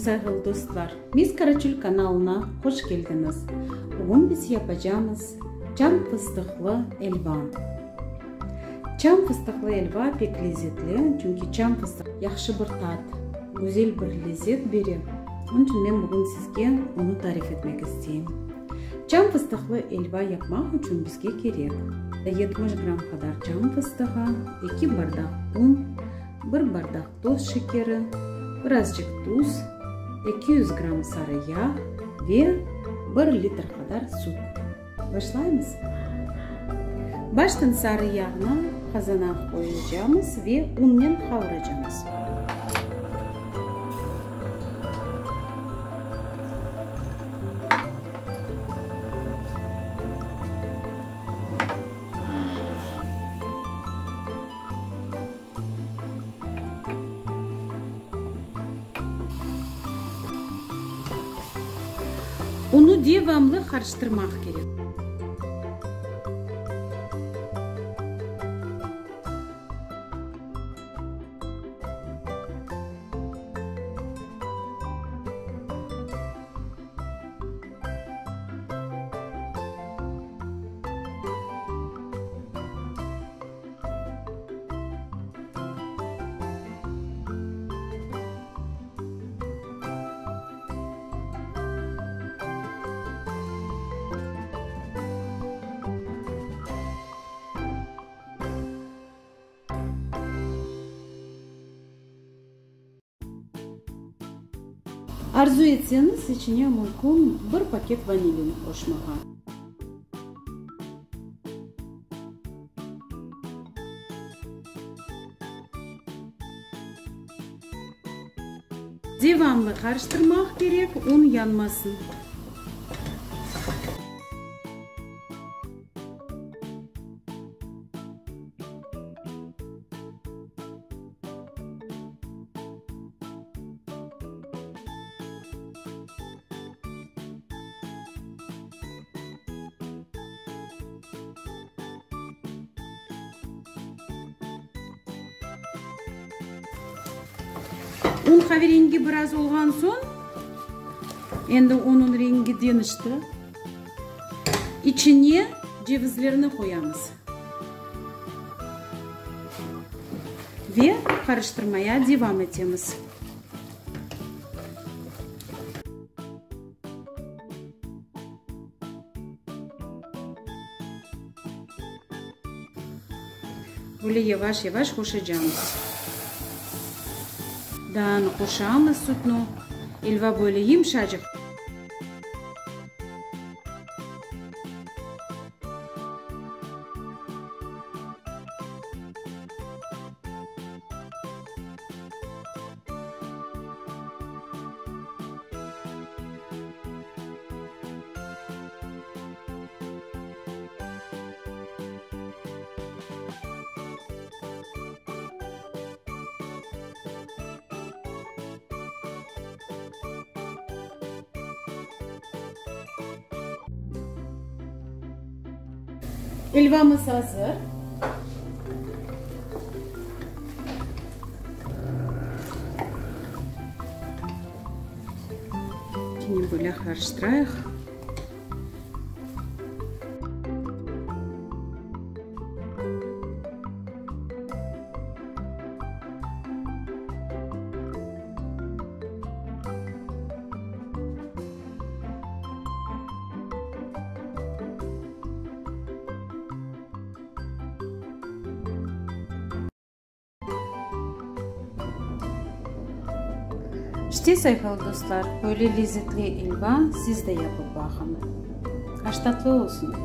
Sayğılı dostlar! Miss Karaçül kanalına hoş keldiñiz! Bugün biz yapacamız çam fıstıqlı elva. Çam fıstıqlı elva pek lezetli, çünki çam fıstığı yahşı bir tat, güzel bir lezet bere. Onıñ içün men bugün sizge onı tarif etmek isteyim. Çam fıstıqlı elva yapmaq içün bizge kerek, 70 gramm qadar çam fıstığı, eki bardaq un, bir bardaq toz şekeri, birazcıq tuz, 200 gramm sarı yağ ve bir litr qadar süt. Başlaymız. Baştan sarı yağnı qazana qoyacamız ve unnen qavuracamız. Unı devamlı qarıştırmaq kerek. Arzu etseñiz, içine mümkün bir paket vanilin qoşmağa. Devamlı qarıştırmaq kerek, un yanmasın. Un qaverengi biraz olğan soñ, endi onıñ rengi deñişti, içine cevizlerni qoyamız ve qarıştırmaya devam etemiz. Böyle yavaş-yavaş qoşacamız. Daa qoşamız sütni. Elva böyle yımşacıq. Elvamız azır. Kene böyle qarıştırayıq. İşte, sayğılı dostlar, böyle lezetli elva siz de yapıp baqıñ. Aş tatlı olsun!